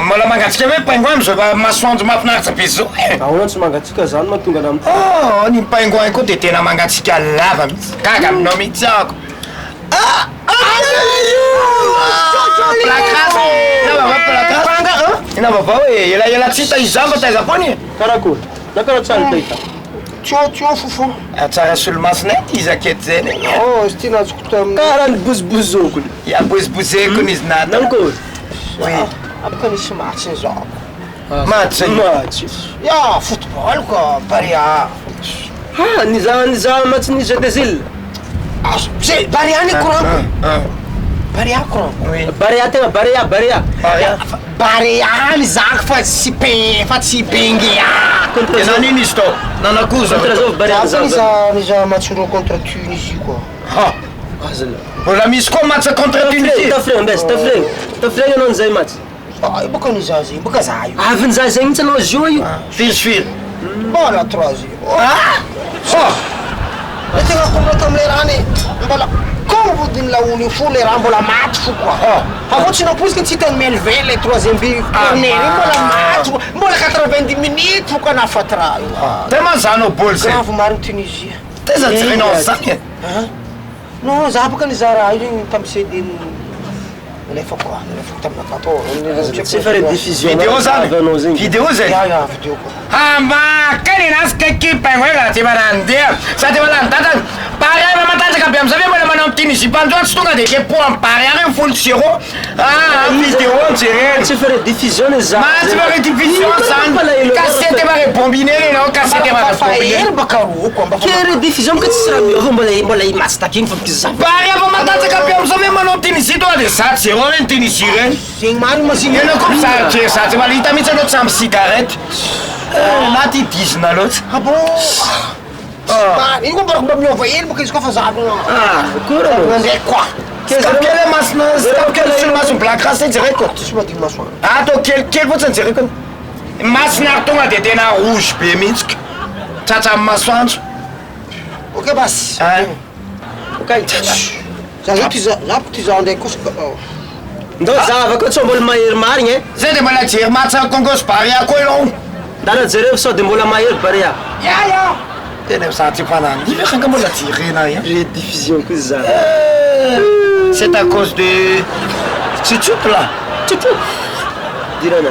Mbola mangatsiaka ve pingouin amizao masoandro mahafinaritra be zao e? Ahoana tsy mangatsiaka zany mahatonga ana miteny? Oh, ny pingouin koa de tena mangatsiaka lava mihitsy. Gaga aminao mihitsy ahako. Ah! Placas! Ina vaovao placas? Ina vaovao e? Elaela tsy hita izy zany fa taiza foana e? Karakory? Na karaha tsara hitahita. Tio tio fofo. Tsara solomasonay ty izy aketo zay e. Oh, izy ty nazoko tamin'ny. Karaha nibozibozokony. Ya bozibozekony izy nata. Nankory? Oui. Afaka nisy match zao. Match. Match. Ya, football quoi, Barea. Ha, nizaha nizaha match ny Jeux des Îles. Zay, Barea ny courant. Barea courant. Oui. Barea tegna Barea Barea. Barea. Barea ny zako fa tsy pe fa tsy Bengea. Contre E nanino izy tao? Nanakoza. Contre zao Barea Za nizaha. niza niza match ndreo contre Tunisie quoi. Ha. Azala. Mbola misy koa match contre Tunisie. Tafregna mbes, tafregna. Tafregna anao nizay match. Ah, io boka niza zegny, boka za io. Avy nizaha zegny mihitsy anao zio io. Firy sy firy. Mbola 3-0. Ah! Ha! Le tegna korona tamile raha ne mbola koa vodiny laolo io fo le raha mbola maty fo quoi. Ah. Avao tsy nampoiziko tsy hitany Melvin le troisième but corner io mbola maty fo, mbola 90 minutes fo ka nahafaty raha io. Tena zanao bôly zay. Grave mariny Tunisie. Taiza jerenao zany e? Hein? Non, za boka nizaha raha io zegny tamy CD nalefako ah, nalefako taminaka tao. Tsy efa rediffusion Vidéo zany. anao zegny. Vidéo zay. Ya ya vidéo koa. Hambaka ny anazy kaiky pingouin raha tsy efa nandeha sady efa lany datany. Barea efa matanjaka be amizay ve mbola manao Tunisie mpanjoa tsy tonga de kepo am Barea reny 10-0. Ah, vidéo no jerena. Tsy efa rediffusion ny zaha. Ma tsy efa rediffusion zany. Cassette efa rebombiner enao, cassette efa Fa rebombiner. hely baka roko mba Ke rediffusion ka tsisy raha miova mbola mbola i match takigny fa mizaha. Barea efa matanjaka be amizao ve manao Tunisie tonga de 7-0 reny Tunisie reny. zegny mariny ma zegny. Enao koa mizaha jery za tsy mba hita mihitsy anao tsy ampy cigarette. Na ty dizina loatra. Ah bon? Ah, io koa mba mba miova hely baka izy koa fa za Ah, kora anao. ndraiky quoi. Sikapy kely masina, sikapy kely solomaso black race jereko. Tsisy madigny masoandro. Atao kelikely fotsiny jereko. Masina ary tonga de tena rouge be mihitsy ka. Tratran'ny masoandro. Ok basy. Hein? Ok. Za zao ty za za ty za ndraiky kosa ka. Ndao zava koa tsy mbola mahery marigny e. Zay de mbola jery match Congo sy Barea koa ianao. Ndana jereo sao de mbola mahery Barea. Ya ya. Tena za tsy efa nandihy fa nga mbola jerena ihany. Rediffusion koa za. C'est à cause de Tchoup là. Tchoup. Dirana.